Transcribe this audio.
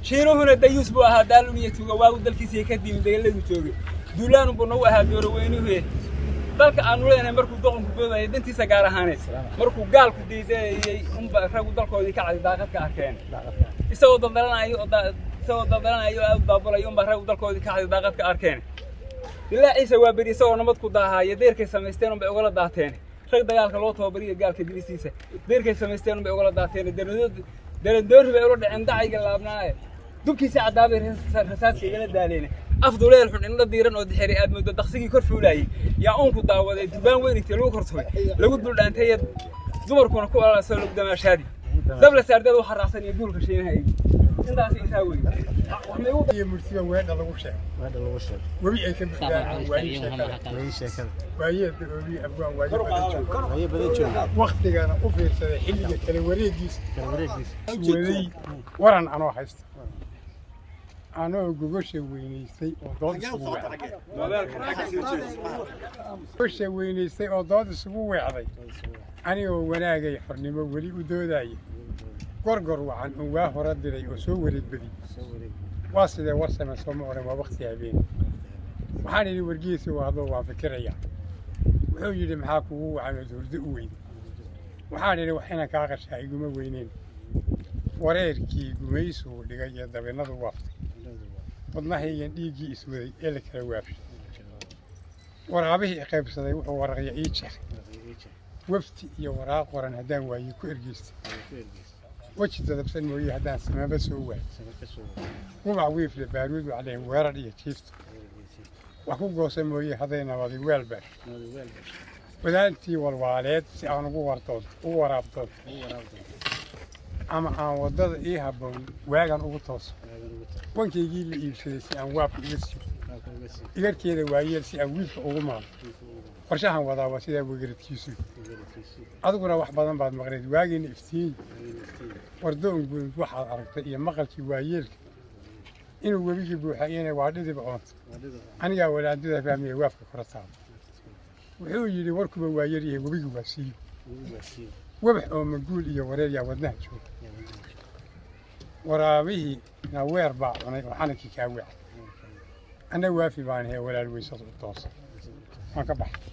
Shiinuhuna dayuus buu ahaa, daalun iyo tuuga, waagu dalkiisii ka diimi degeladu joogay. Duulaanunbuu nagu ahaa dooroweynuhu. Dalka aanu leenahay markuu doqonku boodayay dantiisa gaar ahaaneed, markuu gaalku diidayay unba raggu dalkoodii ka cadi daaqad ka arkeen. Isagoo daldalanaayo oo aad u daabulayo unba raggu dalkoodii ka cadi daaqad ka arkeen. Dilaaciisa waa beri isagoo nabad ku daahaya, deerkay samaysteen unbay ugala daateen. Rag dagaalka loo tababariyo gaalka dilisiisa, deerkay samaysteen unbay ugala daateen. Darandoori bay ula dhaceen dacayga laabnaaye, dubkiisa caddaabay rasaaska igala daaleen. Af duleel xun, indho diiran oo dixiri, aad mooddo daqsigii kor fuulaayey, yaa uunku daawaday. Durbaan weyn intee lagu kortumay, lagu duldhaantay, dumarkuna ku alasoo lagu damaashaadi, dabla saardeed waxaa raacsan iyo duulka shiinaha. Intaas intaa wey. Iyo murtida weedha lagu sheego, weedha lagu sheego, webi ay ka buuxdaan waayi sheekada, weli sheekada, waayee daroobiye abwaan waaye badan jooga, waaye badan jooga, waktigana u fiirsaday xilliga kala wareegiisa, kala wareegiisa, waday waran anoo haysta, anoo gogosha weynaystay oo dood isugu weecday, gogosha weynaystay oo dood isugu weecday, anigoo wanaagay xornimo weli u doodaya, gorgor wacan oon waa hore diray oo soo wareeg badi. Soo wareeg. Waa sidee warsame? Sooma odhan waa waqti habeen. Waxaan idhi, wargiisa waa hadoo waan fikirayaa. Wuxuu yidhi, maxaa kugu wacan ood hurdo u weyday? Waxaan idhi, wax inaan kaa qarshaa iguma weyneyn. Wareerkii gumaysuu dhigay iyo dabinnadu waaftay, wadnahaygan dhiiggii iswaday ee la kala waabshay, waraabihii i qaybsaday wuxuu waraqya ii jeexay, wafti iyo waraaq qoran haddaan waayey ku ergeystay, weji dadabsan mooye haddaan samaba soo waayey, gubac wiifle baaruud wacleen, weerar iyo jiifta wax ku goosa mooye hadday nabadi weel beer, wadaantii walwaaleed si aan ugu wardoonto, ugu waraab doonto, ama aan waddada ii habboon waagan ugu tooso, wankaygii la iibsaday si aan waabka uga siibo, igarkeeda waayeel si aan wiilka ugu maalo, qorshahan wadaa waa sidaa wegaradkiisu. Adiguna wax badan baad maqnayd, waagiina iftiin wardoon guud waxaad aragtay iyo maqalkii waayeelka inuu webigii buuxayena waa dhidib coonta. Anigaa walaadada fahmaya waafka kora taabo. Wuxuu yidhi, warkuba waa yaryahay, webigi waa siiyo webax oo maguul iyo wareer yaa wadnaha jooga. Waraabihii na weer baa cunay oo xanankii kaa weecay. Anna waafi baan ahay, walaal, weysad u toosa waan ka baxay.